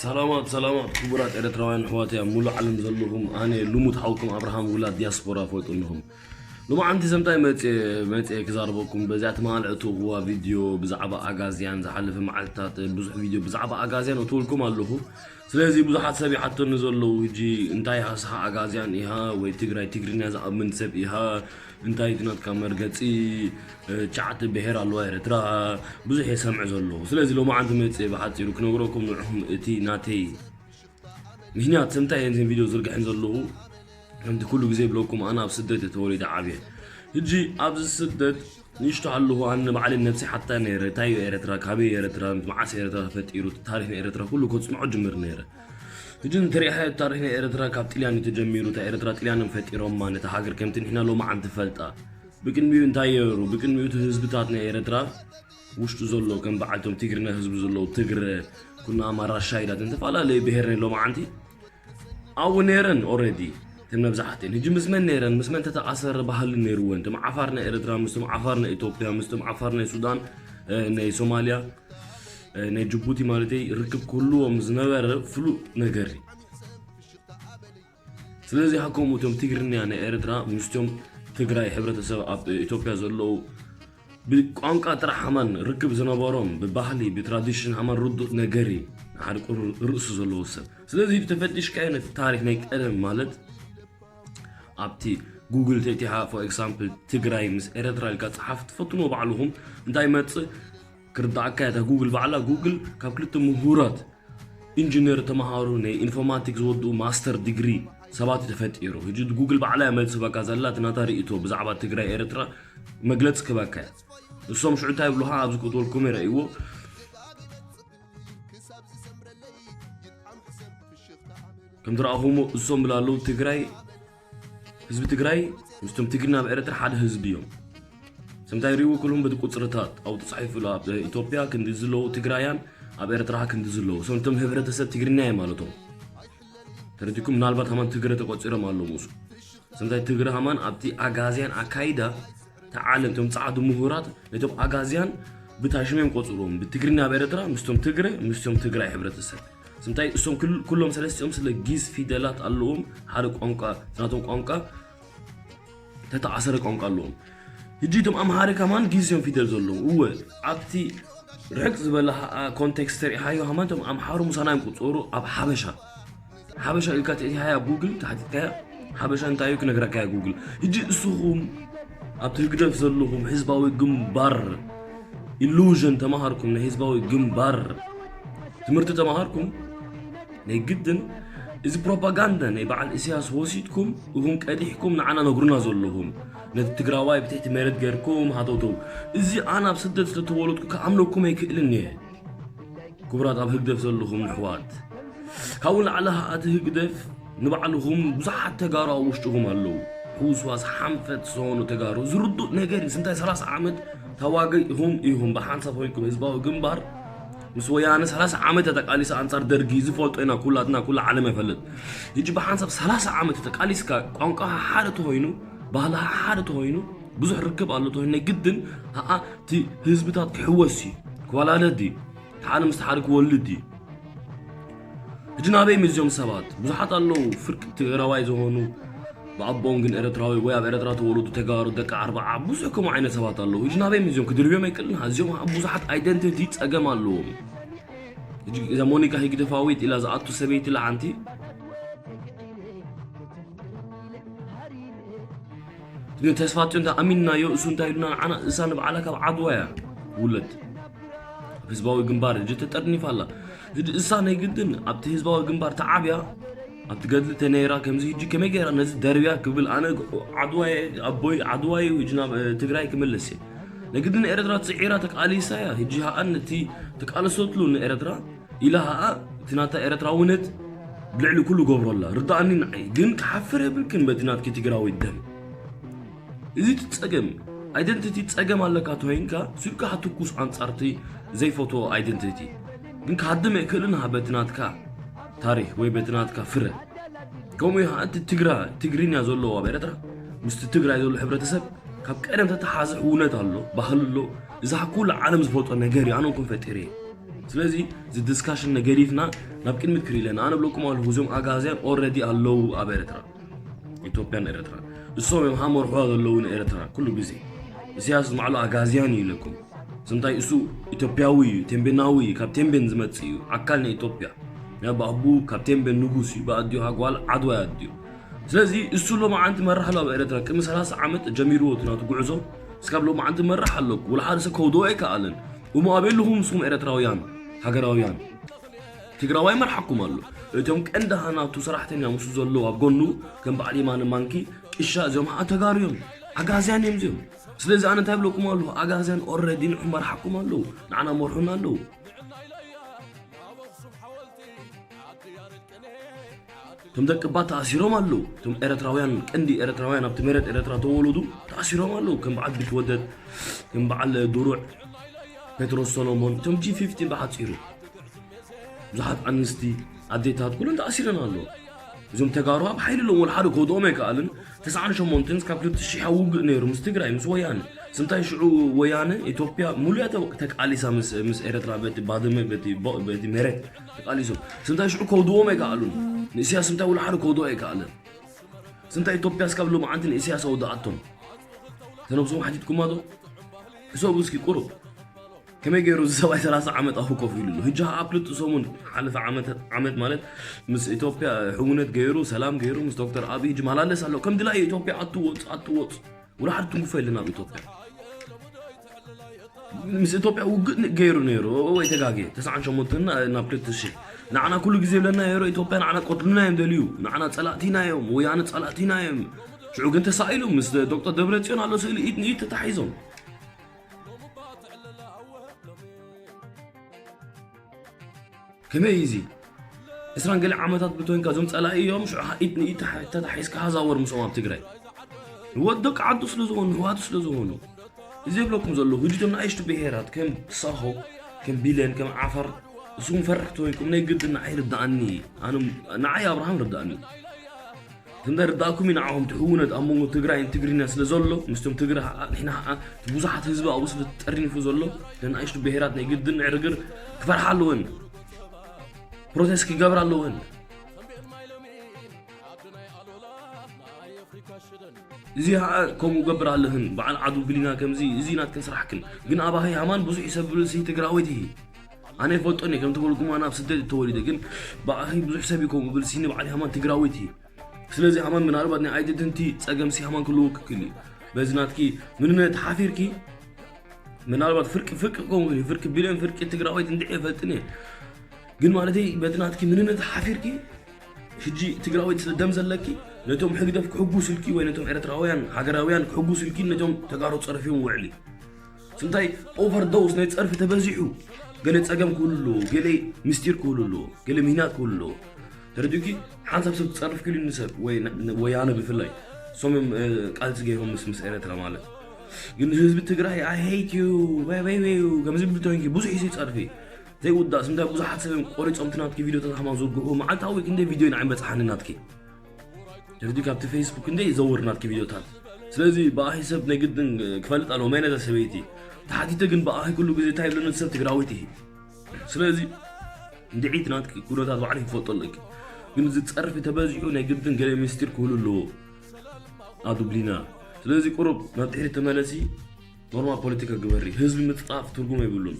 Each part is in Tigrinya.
ሰላማት ሰላማት ክቡራት ኤርትራውያን ኣሕዋተይ ኣብ ሙሉእ ዓለም ዘለኹም፣ ኣነ ልሙድ ሓውኩም ኣብርሃም ውላድ ዲያስፖራ ፎይጡንኹም። ሎማዓንቲ ዘምታይ መጽየ መጽየ ክዛረበኩም በዚኣ ትማል እትውዋ ቪድዮ ብዛዕባ ኣጋዝያን ዝሓለፈ መዓልትታት ብዙሕ ቪድዮ ብዛዕባ ኣጋዝያን እትውልኩም ኣለኹ። ስለዚ ብዙሓት ሰብ ይሓተኒ ዘለዉ፣ ሕጂ እንታይ ሃስሓ ኣጋዝያን ኢሃ ወይ ትግራይ ትግርኛ ዝኣምን ሰብ ኢሃ? እንታይ እቲ ናትካ መርገጺ? ቻዕቲ ብሄር ኣለዋ ኤርትራ፣ ብዙሕ የሰምዕ ዘለኹ። ስለዚ ሎማዓንቲ መጽየ ብሓጺሩ ክነግረኩም ንዕኹም እቲ ናተይ ምክንያት ሰምታይ እየን ቪድዮ ዝርግሐን ዘለኹ። ከምቲ ኩሉ ግዜ ብለኩም ኣነ ኣብ ስደት እየ ተወሊደ ዓብየ። ሕጂ ኣብዚ ስደት ንእሽቶ ኣለኹ ኣነ ንባዕለይ ነብሲ ሓታ ነይረ፣ እንታይ እዩ ኤርትራ፣ ካበይ ኤርትራ፣ መዓስ ኤርትራ ተፈጢሩ፣ ታሪኽ ናይ ኤርትራ ኩሉ ከጽንዖ ጅምር ነይረ። ሕጂ እንተሪኢኻ ታሪኽ ናይ ኤርትራ ካብ ጥልያን እዩ ተጀሚሩ፣ እታ ኤርትራ ጥልያንን ፈጢሮማ ነታ ሃገር ከምቲ ንሕና ሎማዓንቲ ፈልጣ። ብቅድሚኡ እንታይ ገይሩ? ብቅድሚኡ እቲ ህዝብታት ናይ ኤርትራ ውሽጡ ዘሎ ከም በዓልቶም ትግርኛ ህዝቢ ዘለዉ ትግረ፣ ኩናማ፣ ራሻይዳት እንተፈላለዩ ብሄር ናይ ሎማዓንቲ ኣብኡ ነይረን ኦረዲ። እተን መብዛሕትኤን ሕጂ ምስ መን ነይረን? ምስ መን ተተኣሰረ ባህሊ ነይርወን? እቶም ዓፋር ናይ ኤርትራ ምስቶም ዓፋር ናይ ኢትዮጵያ ምስቶም ዓፋር ናይ ሱዳን፣ ናይ ሶማልያ፣ ናይ ጅቡቲ ማለተይ ርክብ ክህልዎም ዝነበረ ፍሉጥ ነገር እዩ። ስለዚ ከምኡ እቶም ትግርኛ ናይ ኤርትራ ምስቶም ትግራይ ሕብረተሰብ ኣብ ኢትዮጵያ ዘለዉ ብቋንቋ ጥራሕ ሃማን ርክብ ዝነበሮም ብባህሊ ብትራዲሽን ሃማን ርዱእ ነገር እዩ። ንሓደ ቁሩብ ርእሲ ዘለዎ ሰብ። ስለዚ ተፈቲሽካዮ ነቲ ታሪኽ ናይ ቀደም ማለት ኣብቲ ጉግል ተእቲኻ for example ትግራይ ምስ ኤርትራ ኢልካ ጸሓፍ ትፈትንዎ ባዕልኹም እንታይ ይመጽእ ክርዳኣካ እያ እታ ጉግል ባዕላ። ጉግል ካብ ክልተ ምሁራት ኢንጂነር ተምሃሩ ናይ ኢንፎርማቲክ ዝወድኡ ማስተር ዲግሪ ሰባት እዩ ተፈጢሩ። ሕጂ ጉግል ባዕላ እያ መልሲ በካ ዘላ እቲ ናታ ርእይቶ ብዛዕባ ትግራይ ኤርትራ መግለፂ ክበካ እያ። እሶም ሽዑ እንታይ ይብሉኻ ኣብዚ ክእትወልኩም ይረእይዎ ከም ትረኣኹሞ እሶም ብላለዉ ትግራይ ህዝቢ ትግራይ ምስቶም ትግርኛ ኣብ ኤርትራ ሓደ ህዝቢ እዮም። ሰምታይ ሪእዎ ኩልኩም በቲ ቁፅርታት ኣብኡ ተፃሒፉ ኣሎ ኣብ ኢትዮጵያ ክንዲ ዝለዉ ትግራያን ኣብ ኤርትራ ክንዲ ዝለዉ ሰምቶም ህብረተሰብ ትግርኛ እዩ ማለቶም ተረዲኩም ምናልባት ሃማን ትግረ ተቆፂሮም ኣለዉ ምስ ሰምታይ ትግረ ሃማን ኣብቲ ኣጋዝያን ኣካይዳ ተዓለም ቶም ፃዕዱ ምሁራት ነቶም ኣጋዝያን ብታሽመም ቆፅሮም ብትግርኛ ኣብ ኤርትራ ምስቶም ትግረ ምስቶም ትግራይ ሕብረተሰብ ስምታይ እሶም ኩሎም ሰለስቲኦም ስለ ጊዝ ፊደላት ኣለዎም ሓደ ቋንቋ ናቶም ቋንቋ ተተኣሰረ ቋንቋ ኣለዎም። ሕጂ እቶም ኣምሃሪ ከማን ጊዝ እዮም ፊደል ዘለዎም እወ ኣብቲ ርሕቅ ዝበለ ኮንቴክስት ተሪኢኻዮ ሃማን እቶም ኣምሓሩ ምሳና እዮም ቁፅሩ ኣብ ሓበሻ ሓበሻ ኢልካ ተእቲኻያ ኣብ ጉግል ተሓቲትካያ ሓበሻ እንታይ እዩ ክነግረካያ ጉግል። ሕጂ እስኹም ኣብቲ ህግደፍ ዘለኹም ህዝባዊ ግንባር ኢሉዥን ተማሃርኩም ናይ ህዝባዊ ግንባር ትምህርቲ ተማሃርኩም ናይ ግድን እዚ ፕሮፓጋንዳ ናይ በዓል እስያስ ወሲድኩም እኹም ቀዲሕኩም ንዓና ነግሩና ዘለኹም ነቲ ትግራዋይ ብትሕቲ መሬት ገርኩም ሃተውተው እዚ ኣነ ኣብ ስደት ስለተወለድኩ ክኣምነኩም ኣይክእልን እየ። ክቡራት ኣብ ህግደፍ ዘለኹም ኣሕዋት ካብኡ ንላዕሊ እቲ ህግደፍ ንባዕልኹም ብዙሓት ተጋሩ ኣብ ውሽጥኹም ኣለዉ ሕውስዋስ ሓንፈት ዝኾኑ ተጋሩ ዝርዱእ ነገር እዩ ስንታይ ሰላሳ ዓመት ተዋጊእኹም ኢኹም ብሓንሳብ ኮይንኩም ህዝባዊ ግንባር ምስ ወያነ ሰላሳ ዓመት ተቃሊሰ ኣንጻር ደርጊ ዝፈልጦ ኢና ኩላትና ኩላ ዓለም ይፈልጥ ሕጂ ብሓንሳብ ሰላሳ ዓመት ተቃሊስካ ቋንቋኻ ሓደ ተኾይኑ ባህልኻ ሓደ ተኾይኑ ብዙሕ ርክብ ኣሎ ተኾይኑ ናይ ግድን ኸዓ እቲ ህዝብታት ክሕወስ እዩ ክዋላደድ እዩ ሓደ ምስ ሓደ ክወልድ እዩ ሕጂ ናበይ ምዝዮም ሰባት ብዙሓት ኣለዉ ፍርቂ ትግራዋይ ዝኾኑ ብኣቦም ግን ኤረትራዊ ወይ ኣብ ኤረትራ ተወለዱ ተጋሩ ደቂ ኣርባዓ ብዙሕ ከምኡ ዓይነት ሰባት ኣለዉ ሕጂ ናበይ ምዝዮም ክድርብዮም ኣይክእልን እዚኦም ብዙሓት ኣይደንቲቲ ጸገም ኣለዎም እዛ ሞኒካ ህግደፋዊት ኢላ ዝኣቱ ሰበይቲ ለዓንቲ ግን ተስፋ እንተ ኣሚንናዮ እሱ እንታይ ኢሉና ንዓና እሳ ንባዕላ ካብ ዓድዋ እያ ውለድ ኣብ ህዝባዊ ግንባር እጅ ተጠርኒፋ ኣላ እሳ ናይ ግድን ኣብቲ ህዝባዊ ግንባር ተዓብያ ኣብቲ ገድሊ ተነይራ ከምዚ ህጂ ከመይ ገይራ ነዚ ደርብያ ክብል ኣነ ዓድዋይ ኣቦይ ዓድዋይ ህጂ ናብ ትግራይ ክምለስ እየ ናይ ግድን ኤርትራ ፅዒራ ተቃሊሳ እያ ህጂ ሀኣን እቲ ተቃልሰትሉ ንኤርትራ ኢላ ኸዓ እቲ ናታ ኤረትራውነት ብልዕሊ ኩሉ ገብሮ ኣላ ርድኣኒ ንዓይ ግን ክሓፍር የብልክን በቲ ናትኪ ትግራዊ ደም እዚ እቲ ጸገም ኣይደንቲቲ ጸገም ኣለካ ተወይንካ ስልካ ክትኩስ ኣንጻርቲ ዘይፈትዎ ኣይደንቲቲ ግን ክሃድም ኣይክእልን ሃ በቲ ናትካ ታሪክ ወይ በቲ ናትካ ፍረ ከምኡ እዩ እቲ ትግራ ትግርኛ ዘለዎ ኣብ ኤረትራ ምስቲ ትግራይ ዘሎ ሕብረተሰብ ካብ ቀደም ተተሓዘ ሕውነት ኣሎ ባህል ኣሎ እዚ ኩሉ ዓለም ዝፈልጦ ነገር እዩ ኣነ እውን ፈጢረ ስለዚ እዚ ዲስካሽን ነገዲፍና ናብ ቅድሚት ክርኢ ኣለና። ኣነ ብለኩም ኣለኹ፣ እዞም ኣጋዝያን ኦልሬዲ ኣለዉ ኣብ ኤርትራ፣ ኢትዮጵያን ኤርትራ። እሶም እዮም ሃመርሕዋ ዘለዉ ንኤርትራ ኩሉ ግዜ። ኢሳያስ ዝማዕሉ ኣጋዝያን እዩ ኢለኩም። ስንታይ እሱ ኢትዮጵያዊ እዩ፣ ቴምቤናዊ እዩ፣ ካብ ቴምቤን ዝመጽእ እዩ፣ ኣካል ናይ ኢትዮጵያ። ያ ብኣቡ ካብ ቴምቤን ንጉስ እዩ፣ ብኣዲኡ ሃጓል ዓድዋ ኣዲኡ። ስለዚ እሱ ሎማዓንቲ መራሕ ኣሎ ኣብ ኤርትራ። ቅድሚ ሰላሳ ዓመት ጀሚርዎ እቲ ናቱ ጉዕዞ፣ እስካብ ሎማዓንቲ መራሕ ኣለኩ። ወላ ሓደ ሰብ ከውድኦ ኣይከኣልን። እሞ ኣበይ ኣለኹም ንስኹም ኤርትራውያን ሃገራውያን? ትግራዋይ መርሓኩም ኣሎ። እቶም ቀንዲ ናቱ ሰራሕተኛ ምስ ዘለዉ ኣብ ጎኑ ከም በዓል የማነ ማንኪ፣ ቅሻ፣ እዚኦም ኸዓ ተጋሩ እዮም። ኣጋዝያን እዮም እዚኦም። ስለዚ ኣነ እንታይ ብለኩም ኣለኹ? ኣጋዝያን ኦልሬዲ ንዑ መርሓኩም ኣለዉ። ንዓና መርሑና ኣለዉ። እቶም ደቂ ባት ተኣሲሮም ኣለዉ። እቶም ኤርትራውያን፣ ቀንዲ ኤርትራውያን ኣብቲ መሬት ኤርትራ ተወለዱ ተኣሲሮም ኣለዉ። ከም በዓል ቢትወደድ፣ ከም በዓል ድሩዕ፣ ጴጥሮስ ሰሎሞን፣ እቶም ጂ ፊፍቲን ብሓጺሩ። ብዙሓት ኣንስቲ፣ ኣዴታት፣ ኩለን ተኣሲረን ኣለዋ። እዞም ተጋሩ ኣብ ሓይሊ ኣለዎም፣ ወላ ሓደ ከውድኦም ኣይከኣልን። ተስዓን ሸሞንተን እስካብ ክልተ ሽሕ ኣብ ውግእ ነይሩ ምስ ትግራይ፣ ምስ ወያነ። ስንታይ ሽዑ ወያነ፣ ኢትዮጵያ ሙሉእ እያ ተ-፣ ተቃሊሳ ምስ፣ ምስ ኤርትራ በቲ ባድመ፣ በቲ ቦ-፣ በቲ መሬት ተቃሊሶም። ስንታይ ሽዑ ከውድዎም ኣይከኣሉን። ንእስያስ ስንታይ ወላ ሓደ ከውድኦ ኣይከኣልን። ስንታይ ኢትዮጵያ እስካብ ሎማዓንቲ ንእስያስ ኣውድኣቶም? ተነብስኹም ሓቲትኩማ ዶ? ሕሰቡ እስኪ ቁሩብ። ከመይ ገይሩ እዚ ሰብኣይ ሰላሳ ዓመት ኣፉ ኮፍ ኢሉ ኣሎ? ህጂ ኣብ ክልተ ሰሙን ሓለፈ ዓመት፣ ዓመት ማለት ምስ ኢትዮጵያ ሕውነት ገይሩ፣ ሰላም ገይሩ፣ ምስ ዶክተር ኣብይ ህጂ ማላለስ ኣሎ። ከም ድላዩ ኢትዮጵያ ኣትወጽ፣ ኣትወጽ። ወላ ሓደ ትንኩፎ የለን ኣብ ኢትዮጵያ። ምስ ኢትዮጵያ ውግእ ን-፣ ገይሩ ነይሩ። ወይ ተጋግየ። ተስዓን ሸሞንተን ናብ ክልተ ሽሕ። ንዓና ኩሉ ግዜ ይብለና ነይሩ፣ ኢትዮጵያ ንዓና ቀትሉና እዮም ደልዩ። ንዓና ጸላእቲና እዮም፣ ወያነ ጸላእቲና እዮም። ሽዑ ግን ተሳኢሉ ምስ ዶክተር ደብረጽዮን ኣሎ ስእሊ ኢድ ንኢድ ተታሒዞም። ከመይ እዩ እዚ? ዕስራን ገለ ዓመታት ብቶንካ እዞም ጸላኢ እዮም፣ ሽዑ ኢድ ንኢድ ተሓ-፣ ተታሒዝካ ሃዛወር ምስኦም ኣብ ትግራይ። ንወ-፣ ደቂ ዓዱ ስለ ዝኾኑ፣ ንህዋቱ ስለ ዝኾኑ። እዚ ይብለኩም ዘለኹ፣ ሕጂ እቶም ንኣሽቱ ብሄራት ከም ሳሆ፣ ከም ቢለን፣ ከም ዓፋር፣ ንስኹም ፈረሕቲ ኮይንኩም ናይ ግድን ንዓይ ርድኣኒ። ኣነ፣ ንዓይ ኣብርሃም ርድኣኒ። ከም ርዳእኩም እዩ ንዓኹም እቲ ሕውነት ኣብ መንጎ ትግራይን ትግርኛ ስለ ዘሎ፣ ምስቶም ትግረ ንሕና ኸዓ እቲ ብዙሓት ህዝቢ ኣብኡ ስለ ተጠርኒፉ ዘሎ፣ እተን ንኣሽቱ ብሄራት ናይ ግድን ንዕርግር ክፈርሓ ኣለወን። ፕሮቴስት ክገብራ ኣለወን። እዚ ኸዓ ከምኡ ገብር ኣለኽን፣ በዓል ዓዱ ብሊና ከምዚ፣ እዚ ናትክን ስራሕክን። ግን ኣባኺ ሃማን ብዙሕ ይሰብ ብልሲ ትግራወይቲ እሂ። ኣነ ይፈልጦን እየ፣ ከም ተበልኩም ኣነ ኣብ ስደት ተወሊደ፣ ግን ብኣኺ ብዙሕ ሰብ እዩ ከምኡ ብልሲ ንበዓል ሃማን ትግራወይቲ እሂ። ስለዚ ሃማን ምናልባት ናይ ኣይደንቲቲ ጸገም ሲ ሃማን ክህልዎ ክክእል እዩ። በዚ ናትኪ ምንነት ሓፊርኪ ምናልባት ፍርቂ፣ ፍርቂ ክኸውን ይኽእል እዩ፣ ፍርቂ ቢልዮን፣ ፍርቂ ትግራወይቲ እንድዒ ይፈልጥን እየ። ግን ማለተይ በቲ ናትኪ ምንነት ሓፊርኪ ሕጂ ትግራወይቲ ስለ ደም ዘለኪ ነቶም ህግደፍ ክሕጉስልኪ ወይ ነቶም ኤርትራውያን ሃገራውያን ክሕጉስልኪ ነቶም ተጋሩ ጸርፊ እውን ውዕሊ። ስንታይ ኦቨርዶስ ናይ ጸርፊ ተበዚሑ፣ ገለ ጸገም ክህሉ ኣለዎ፣ ገለ ምስጢር ክህሉ ኣለዎ፣ ገለ ምሂናት ክህሉ ኣለዎ። ተረዲኡኪ? ሓንሳብ ሰብ ክጸርፍ ክኢሉ ንሰብ ወይ ን-፣ ወያነ ብፍላይ። እሶም እዮም፣ እ፣ ቃልሲ ገይሮም ምስ፣ ምስ ኤርትራ ማለት። ግን ህዝቢ ትግራይ፣ "I hate you፣ ወይ፣ ወይ፣ ወይ፣ ከምዚ ብል ተወንኪ ብዙሕ እዩ ጸርፊ። ዘይውዳእ፣ ስምንታይ ብዙሓት ሰብ እዮም ቆሪጾም እቲ ናትኪ ቪድዮታት ሃማን ዝርግሑ። መዓልታዊ ክንደይ ቪድዮ ኢና ኣይንበጽሓኒ ናትኪ። ተረዲኡ ካብቲ ፌስቡክ ክንደይ ይዘውር ናትኪ ቪድዮታት። ስለዚ ብኣኺ ሰብ ናይ ግድን ክፈልጥ ኣለዎ፣ መን እያ እዛ ሰበይቲ?" ተሓቲተ ግን ብኣኺ ኩሉ ግዜ እንታይ ይብለኒ ሰብ ትግራወይቲ እዩ። ስለዚ እንድዒት ናትኪ ኩነታት ባዕልኺ ክፈልጦ ኣለኪ። ግን እዚ ጸርፊ ተበዚሑ ናይ ግድን ገለ ምስጢር ክህሉ ኣለዎ። ኣዱ ብሊና። ስለዚ ቁሩብ ናብ ድሕሪት ተመለሲ፣ ኖርማል ፖለቲካ ግበሪ። ህዝቢ ምጽራፍ ትርጉም የብሉን።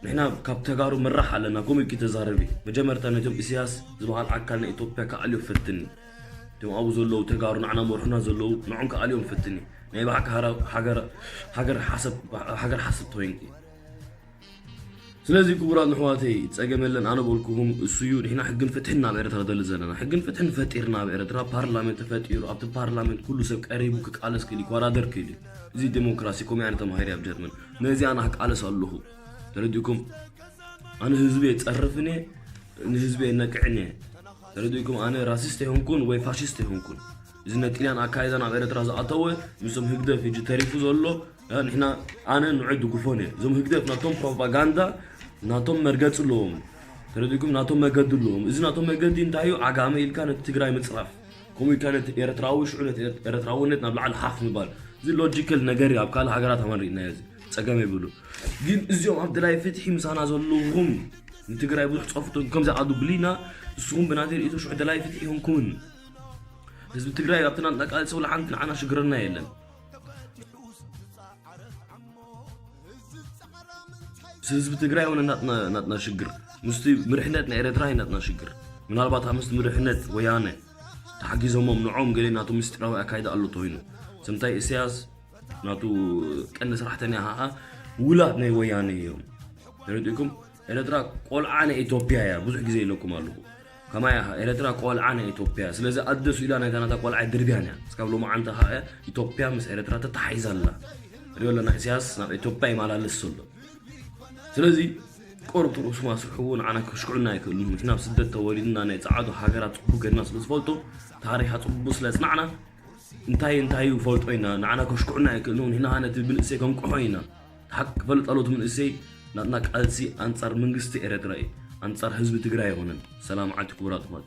ንሕና ካብ ተጋሩ ምራሕ ኣለና፣ ከምኡ ኢልኪ ተዛረቢ። መጀመርታ ነቶም ኢሳያስ ዝበሃል ኣካል ናይ ኢትዮጵያ ክኣልዮ ፈትኒ። እቶም ኣብኡ ዘለዉ ተጋሩ ንዓና መርሑና ዘለዉ፣ ንዖም ክኣልዮም ፈትኒ። ናይ ብሓቂ ሃራ-፣ ሃገር፣ ሃገር ሓሰብ፣ ሃገር ሓሰብ ተወይንኪ። ስለዚ ክቡራት ኣሕዋተይ፣ ጸገም የለን፣ ኣነ በልኩኹም፣ እሱ እዩ። ንሕና ሕግን ፍትሕን ናብ ኤርትራ ደሊ ዘለና። ሕግን ፍትሕን ፈጢርና ኣብ ኤርትራ፣ ፓርላመንት ተፈጢሩ፣ ኣብቲ ፓርላመንት ኩሉ ሰብ ቀሪቡ ክቃለስ ክእል እዩ፣ ክወዳደር ክእል እዩ። እዚ ዴሞክራሲ፣ ከምኡ ኣነ ተማሂረ ኣብ ጀርመን። ነዚ ኣነ ክቃለስ ኣለኹ። ተረዲእኩም? ኣነ ህዝቢ የጸርፍን እየ፣ ንህዝቢ የነቅዕን እየ። ተረዲእኩም? ኣነ ራሲስት ኣይኮንኩን ወይ ፋሽስት ኣይኮንኩን። እዚ ናይ ጥልያን ኣካይዳ ናብ ኤርትራ ዝኣተወ፣ ምስቶም ህግደፍ ሕጂ ተሪፉ ዘሎ፣ እ፣ ንሕና፣ ኣነ ንዑ ድግፎን እየ። እዞም ህግደፍ ናቶም ፕሮፓጋንዳ፣ ናቶም መርገጺ ኣለዎም። ተረዲእኩም? ናቶም መገዲ ኣለዎም። እዚ ናቶም መገዲ እንታይ እዩ? ዓጋመ ኢልካ ነቲ ትግራይ ምጽራፍ። ከምኡ ኢልካ ነቲ ኤርትራዊ፣ ሽዑ ነቲ ኤር-፣ ኤርትራውነት ናብ ላዕሊ ሓፍ ምባል። እዚ ሎጂካል ነገር እዩ። ኣብ ካልእ ሃገራት ኣማን ርኢናዮ እዚ። ጸገም የብሉ። ግን እዚኦም ኣብ ደላይ ፍትሒ ምሳና ዘለኹም ንትግራይ ብዙሕ ጸፍቱ ከምዚ ኣዱ ብሊና ንስኹም ብናተይ ርእቶ ሽዑ ደላይ ፍትሒ ይኹንኩምን። ህዝቢ ትግራይ ኣብቲ ናትና ቃልሲ ወላ ሓንቲ ንዓና ሽግርና የለን። ህዝቢ ትግራይ ሆነ ናትና ናትና ሽግር ምስቲ ምርሕነት ናይ ኤረትራ ናትና ሽግር ምናልባት ምስቲ ምርሕነት ወያነ ተሓጊዞሞም ንዖም ገሌ ናቱ ምስጢራዊ ኣካይዳ ኣሎ ተኮይኑ ስምታይ ኢሳያስ ናቱ ቀንዲ ስራሕተኛ ከዓ ውላት ናይ ወያነ እዮም። ተረዲእኩም? ኤረትራ ቆልዓ ናይ ኢትዮጵያ እያ። ብዙሕ ግዜ ኢለኩም ኣለኹ። ከማይ ኢኻ ኤረትራ ቆልዓ ናይ ኢትዮጵያ። ስለዚ ኣደሱ ኢላ ናይታ ናታ ቆልዓ ድርብያን እያ። እስካብ ሎማዓንቲ ከዓ ኢትዮጵያ ምስ ኤረትራ ተተሓሒዛ ኣላ። ሪኦ ኣለና ኢሳያስ ናብ ኢትዮጵያ ይመላለስ ዘሎ። ስለዚ ቆርብ ትርኡስማ ስርሕዎ ንዓና ከሽክዑና ኣይክእሉን። ንሕና ኣብ ስደት ተወሊድና ናይ ጸዓዱ ሃገራት ጽቡቅ ገድና ስለ ዝፈልጡ ታሪኻ ጽቡቅ ስለ ጽናዕና እንታይ እንታይ ይፈልጦ ኢና ንዓና ከሽክዑና ኣይክእሉን። ንሕና ነቲ ብንእሰይ ከንቅሖ ኢና። ሓቂ ክፈልጥ ኣለዎ እቲ መንእሰይ ናትና ቃልሲ ኣንጻር መንግስቲ ኤረትራ እዩ ኣንጻር ህዝቢ ትግራይ ኣይኮነን። ሰላም ዓቲ ክቡራት ኣሕዋት።